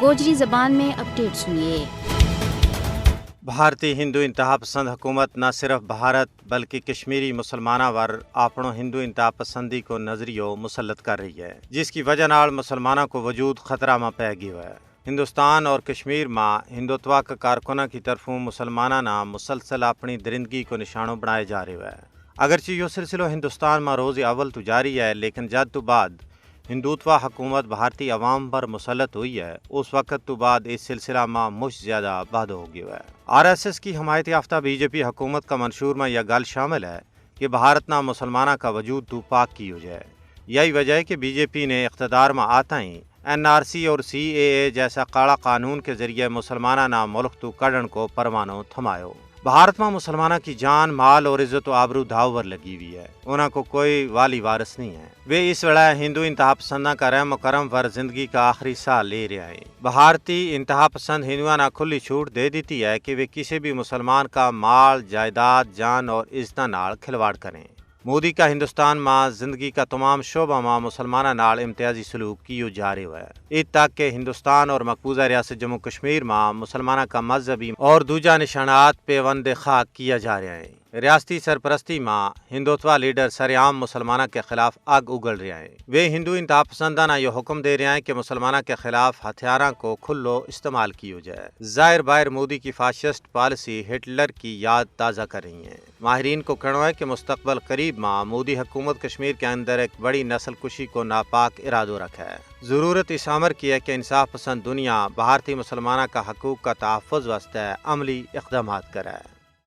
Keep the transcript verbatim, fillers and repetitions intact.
گوجری زبان میں اپڈیٹ سنیے۔ بھارتی ہندو انتہا پسند حکومت نہ صرف بھارت بلکہ کشمیری مسلماناں ور آپنو ہندو انتہا پسندی کو نظریو مسلط کر رہی ہے، جس کی وجہ نال مسلماناں کو وجود خطرہ ما پے گیو ہے۔ ہندوستان اور کشمیر ما ہندوتوا کا کارکناں کی طرفوں مسلماناں نا مسلسل اپنی درندگی کو نشانو بنائے جا رہیو ہے۔ اگرچہ یوہ سلسلو ہندوستان ما روز اول تو جاری ہے، لیکن جد تو بعد ہندوتوا حکومت بھارتی عوام پر مسلط ہوئی ہے، اس وقت تو بعد اس سلسلہ ما مچ زیادہ بھادو ہو گیو ہے۔ آر ایس ایس کی حمایت یافتہ بی جے پی حکومت کا منشور ما یا گل شامل ہے کہ بھارت نا مسلماناں کا وجود تو پاک کیو جائے۔ یہی وجہ ہے کہ بی جے پی نے اقتدار ما آتا ہی این آر سی اور سی اے اے جیسا کالا قانون کے ذریعے مسلماناں نا ملک تو کڈن کو پروانو تھمایو۔ بھارت ما مسلماناں کی جان مال اور عزت و آبرو دھاؤ ور لگی ہوئی ہے۔ انہاں کو کوئی والی وارث نہیں ہے۔ ویہ اس ویلے ہندو انتہا پسنداں کا رحم و کرم ور زندگی کا آخری ساہ لے رہیا ہیں۔ بھارتی انتہا پسند ہندواں نا کھلی چھوٹ دے دیتی ہے کہ ویہ کسے بھی مسلمان کا مال جائیداد جان اور عزتاں نال کھلواڑ کریں۔ مودی کا ہندوستان ما زندگی کا تمام شعبہ ما مسلماناں نال امتیازی سلوک کیو جا رہیو ہے۔ ات تک کہ ہندوستان اور مقبوضہ ریاست جموں کشمیر ما مسلماناں کا مذہبی اور دوجہ نشانات پیوند خاک کیا جا رہیا ہیں۔ ریاستی سرپرستی ما ہندوتوا لیڈر سر عام مسلماناں کے خلاف اگ اگل رہیا ہیں۔ ویہ ہندو انتہا پسنداں نا یوہ حکم دے رہیا ہیں کہ مسلماناں کے خلاف ہتھیاراں کو کھلو استعمال کیو جائے۔ ظاہر باہر مودی کی فاشسٹ پالیسی ہٹلر کی یاد تازہ کر رہی ہیں۔ ماہرین کو کہنو ہے کہ مستقبل قریب ما مودی حکومت کشمیر کے اندر ایک بڑی نسل کشی کو ناپاک ارادو رکھے۔ ضرورت اس امر کی ہے کہ انصاف پسند دنیا بھارتی مسلماناں کا حقوق کا تحفظ واسطے عملی اقدامات کرے۔